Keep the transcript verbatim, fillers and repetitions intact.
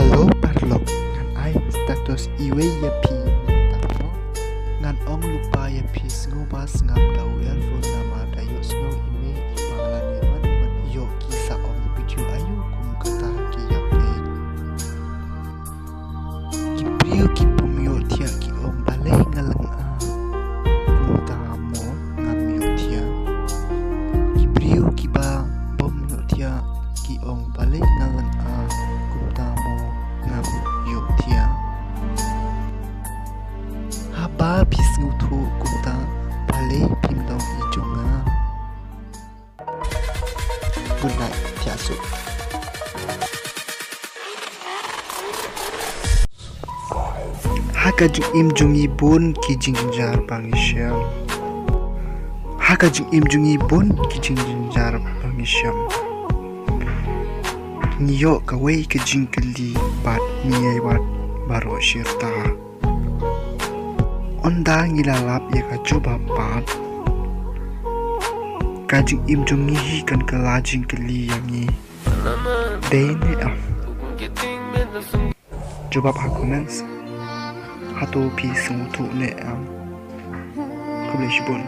Hello paralok, ngan ai status iwei ïa phi mynta mo. Ngan ong lypa ïa phi, sngewbha sngap da u earphone namar da ïohsngew i mei i pa lane man man ïoh ki sa ong video aïu kum kata ki ïa phi. Ki briew ki bym ïohthiah ki ong balei nga lynga, kumta mo ngam ïohthiah. Ki briew kiba bym ïohthiah ki ong balei nga lynga, kumta mo ngam ïohthiah. Haba phi sngewthuh kumta, balei phim long i jong nga? Good night, thiah suk. Ha ka jingim jong ngi bun ki jingjynjar ba ngi shem. Ha ka jingim jong ngi bun ki jingjynjar ba ngi shem. Ngi ïoh kawei ka jingkylli bad ngi ïai wad baroh shirta. Ynda ngi la lap ïa ka jubab pat, ka jingim jong ngi hi kan kylla jingkylli ïa ngi. Dei ne em? Jubab ha comments. Hato phi sngewthuh ne em? Khublei shibun.